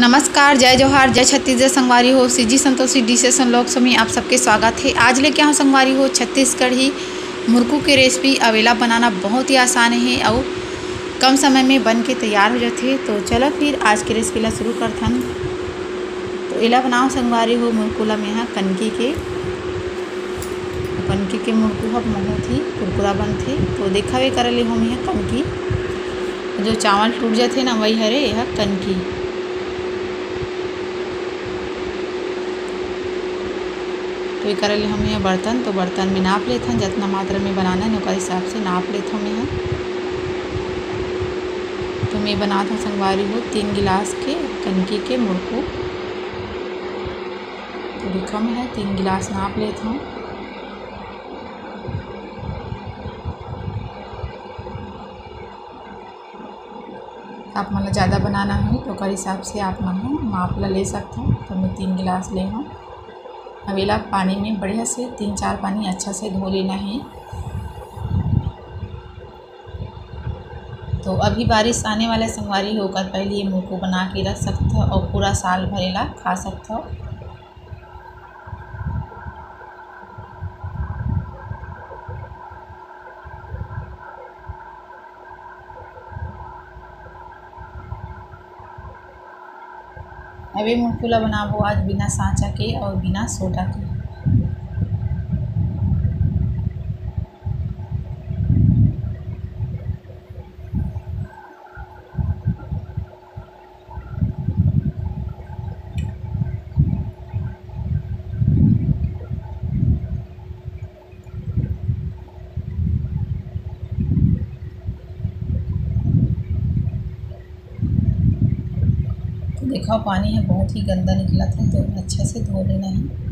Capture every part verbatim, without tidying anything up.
नमस्कार, जय जोहार, जय छत्तीसगढ़ संगवारी हो। CG Santoshi dishes and vlogs में आप सबके स्वागत है। आज लेके आए हों संगवारी हो छत्तीसगढ़ी मुरकू के रेसिपी। अब एला बनाना बहुत ही आसान है अउ कम समय में बन के तैयार हो जाथे। तो चलो फिर आज के रेसिपी ला शुरू करथन। तो एला बनाओ संगवारी हो, मुरकू ला मेहा कनकी के कनकी के मुरकू ह बहुत ही कुरकुरा बनथे। तो देखा, ए करा ले हूँ मैं कनकी, जो चावल टूट जाथे ना, वही हरे यह कनकी। तो ए करा ले हूँ मैं बर्तन, तो बर्तन में नाप लेथन, जितना मात्रा में बनाना है ओकर हिसाब से नाप लेथन मैं। तो मैं बनात हूँ संगवारी हो तीन गिलास के कनकी के मुरकू। तो देखो मैं तीन गिलास नाप लेत हूँ। आप मन ला ज़्यादा बनाना होही तो ओकर हिसाब से आप मन ह माप ला ले सकथो। तो मैं तीन गिलास ले हूँ। अब एला पानी में बढ़िया से तीन चार पानी अच्छा से धो लेना है। तो अभी बारिश आने वाला संगवारी हो, ओकर पहले ये मुरकू बना के रख सकथो और पूरा साल भर एला खा सकथो। अब ये मुरकू ला बनाबो आज बिना सांचा के और बिना सोडा के। तो देखो, पानी ह बहुत ही गंदा निकलत हे, तो अच्छा से धो लेना है।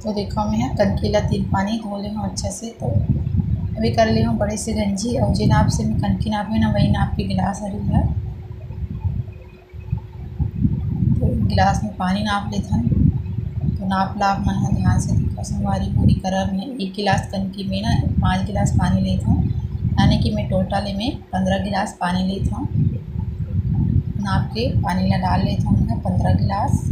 तो देखो, मैं ह कनकी ला तीन पानी धो ले हूँ अच्छा से। तो अभी कर ले हूँ बड़े से गंजी, और जे नाप से मैं कनकी नापे ना, वही नाप के गिलास हरी है। तो गिलास में पानी नाप लेथन। तो नाप ला आप मन ह ध्यान से देखो संगवारी हो, ए करा मैं एक गिलास कनकी में ना पाँच गिलास पानी लेथन, यानी कि मैं टोटल में पंद्रह गिलास पानी लेथन। नाप के पानी ला डाल लेथन मैं पंद्रह गिलास।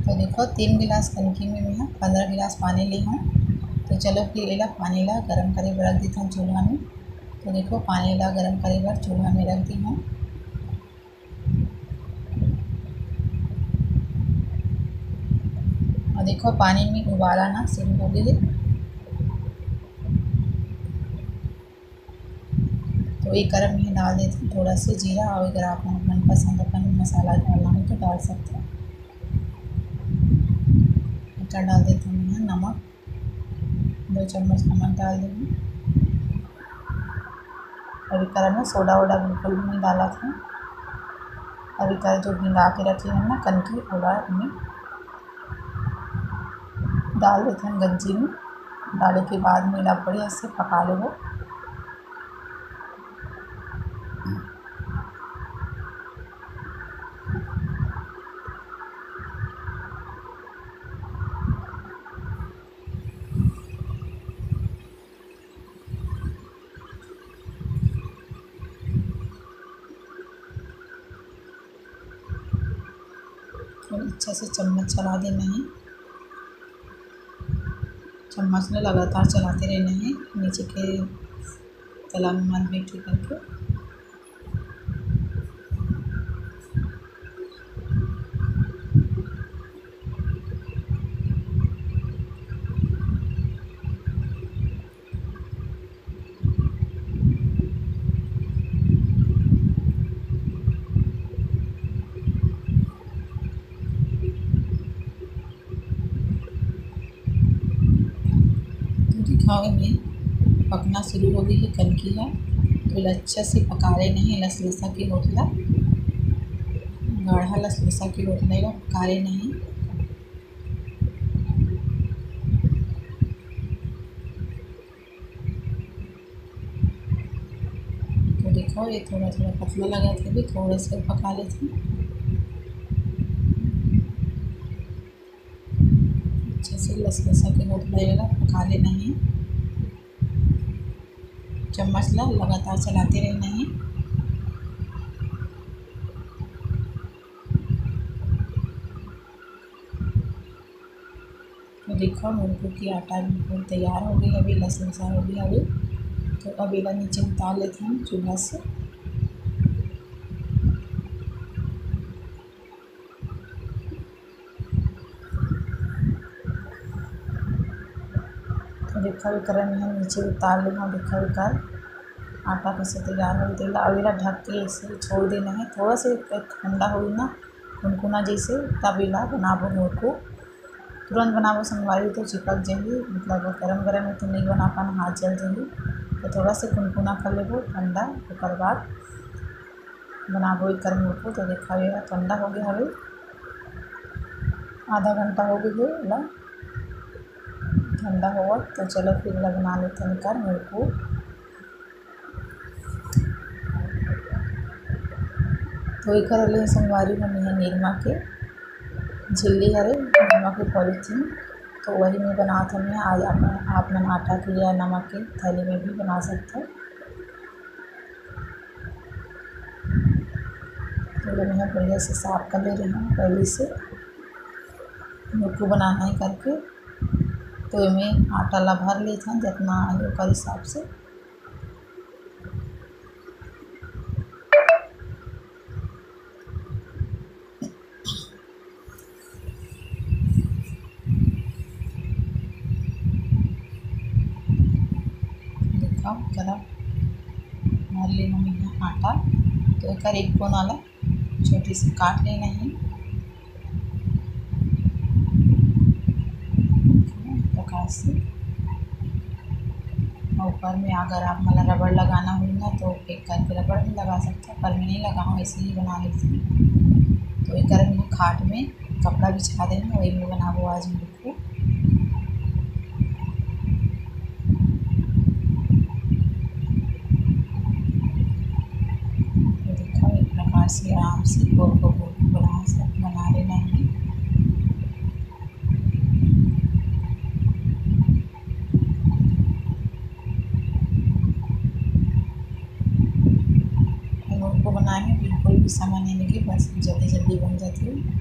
तो देखो, तीन गिलास कनकी में मैं पंद्रह गिलास पानी ले हूँ। तो चलो फिर एला पानी ला गरम करे बर रख देथन चूल्हा में। तो देखो, पानी ला गरम करे बर चूल्हा में रख दी हूँ। और देखो, पानी में उबाला ना शुरू हो गए। तो एक गरम में डाल देती हूँ थोड़ा सा जीरा, और अगर आप मन मनपसंद अपन मसाला डालना हो तो डाल सकते हैं। एकर डाल देती हूँ मैं नमक, दो चम्मच नमक डाल देंगे। और एकर में सोडा वोडा बिल्कुल भी नहीं डाला था। और एकर जो भिंगा के रखे हैं ना कनकी, ओला में डाल देते हैं गंजी में। डाले के बाद में एला बढ़िया से पका लेबो। और अच्छा से चम्मच चला देना है। चम्मच ला लगातार चलाते रहना है, नीचे के तला में मत बैठे करके। अउ एमे पकना शुरू हो गे हे कनकी ह। तो एला अच्छा से पकारे नहीं, लसलसा के होत ला, गाढ़ा लसलसा के होत ला, एला पकारे नहीं। तो देखो, ये थोड़ा थोड़ा पतला लगत हे, अभी थोड़ा सा पका लेथन। अच्छे से लसलसा के होत ला, एला पका लेना हे। चम्मच ला लगातार चलाते रहना हे। तो देखो, मुरकू के आटा बिल्कुल तैयार हो गे हवे, लसलसा हो गे हवे। तो अब एला नीचे उतार लेथन चूल्हा से। तो देखो, एकरा मैं नीचे उतार ले हूँ। देखो, एकर आटा कैसे तैयार हो, तेला अब एला ढक के ऐसे छोड़ देना है। थोड़ा सा ठंडा होई ना, कुनकुना जैसे, तब एला बनाबो मुरकू। तुरंत बनाबो संगवारी, तो चिपक जाही, मतलब गरम गरम में तो नहीं बना पाना, हाथ जल जाही। तो थोड़ा सा कुनकुना कर लेबो ठंडा, ओकर बाद बनाबो एकर मुरकू। तो देखा, ये ठंडा हो गया हवे, आधा घंटा हो गया है एला ठंडा होवत। तो चलो, फिर एला बना लेते हैं एकर मुरकू। तो एकर लिए संगवारी, हम यहाँ निरमा के झिल्ली हरे, निरमा के पॉलीथीन, तो वही में बनात हन। आज आप, आप मन आटा के या नमक के थैली में भी बना सकते हो। तो ये मैं बढ़िया से साफ कर ले रही हूँ पहले से, मुरकू बनाना है करके। तो एमे आटा ला भर लेथन जितना आए ओकर हिसाब से। देखो, करा भर ले हम यहाँ आटा। तो एकर एक कोना ला छोटी सी काट लेना है प्रकार से। और ऊपर में अगर आप मन ला रबड़ लगाना होही ना, तो एक करके रबड़ भी लगा सकते हैं, पर मैं नहीं लगाऊँ, ऐसे ही बना लेती हूँ। तो एकर में खाट में कपड़ा बिछा देना, वही में बनाबो आज मुरकू। तो देखो, एक प्रकार से आराम से गोल गोल गोल बना सक-, बना लेना है। मुरकू बनाए में बिल्कुल भी समय नहीं लगे, बस जल्दी जल्दी बन जाती है।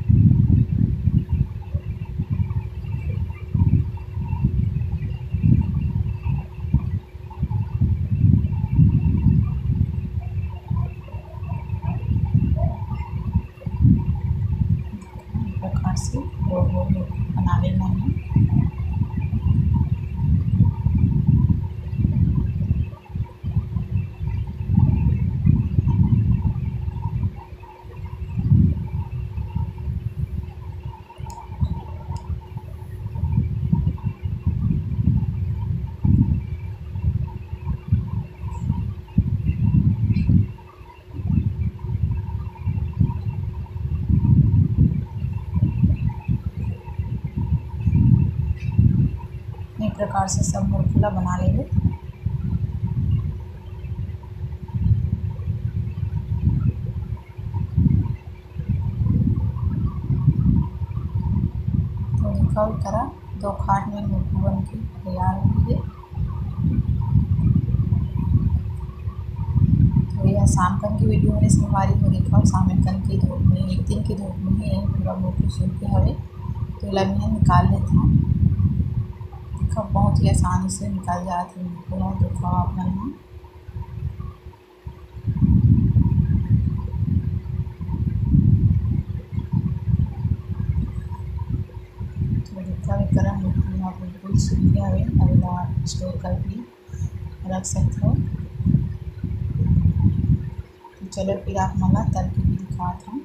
प्रकार से गोल गोल बना लेना है। ये प्रकार से सब मुरकू ला बना लेबे। तो देखो, करा दो खाट में मुरकू बन के तैयार हो गई है। तो यह शाम कन की वीडियो हरे संगवारी हो। देखो, शाम कन की धूप में, एक दिन की धूप में ही है पूरा मुरकू सूख के हवे। तो एला मैं निकाल लेती हूँ। देखो, बहुत ही आसानी से निकाल जात है मुरकू। देखो आप मन, तो देखो, एकरा मुरकू ह बिल्कुल सूख गे हवे, अब एला स्टोर करके रख सकथो। तो चलो, फिर आप मन ला तल के भी दिखात हूँ।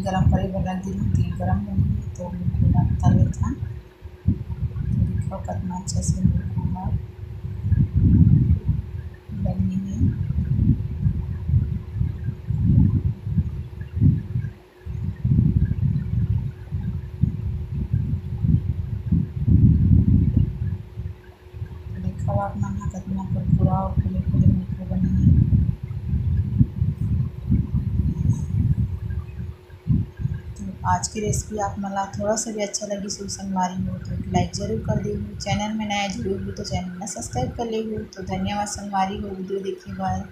गरम करे बर रख दिहूँ, तेल गरम हो गे, तो बिल्कुल तल लेथन। तो देखो कतना अच्छा से बिल्कुल बनी है। देखो आप मन ह कतना कुरकुरा और फूले फूले बिल्कुल बने हे। तो आज की रेसिपी आप मन ला थोड़ा सा भी अच्छा लगिस हो संगवारी हो तो एक लाइक जरूर कर देहू। चैनल में नया जुड़े हो तो चैनल ला सब्सक्राइब कर लेहू। तो धन्यवाद संगवारी हो वीडियो देखे बर।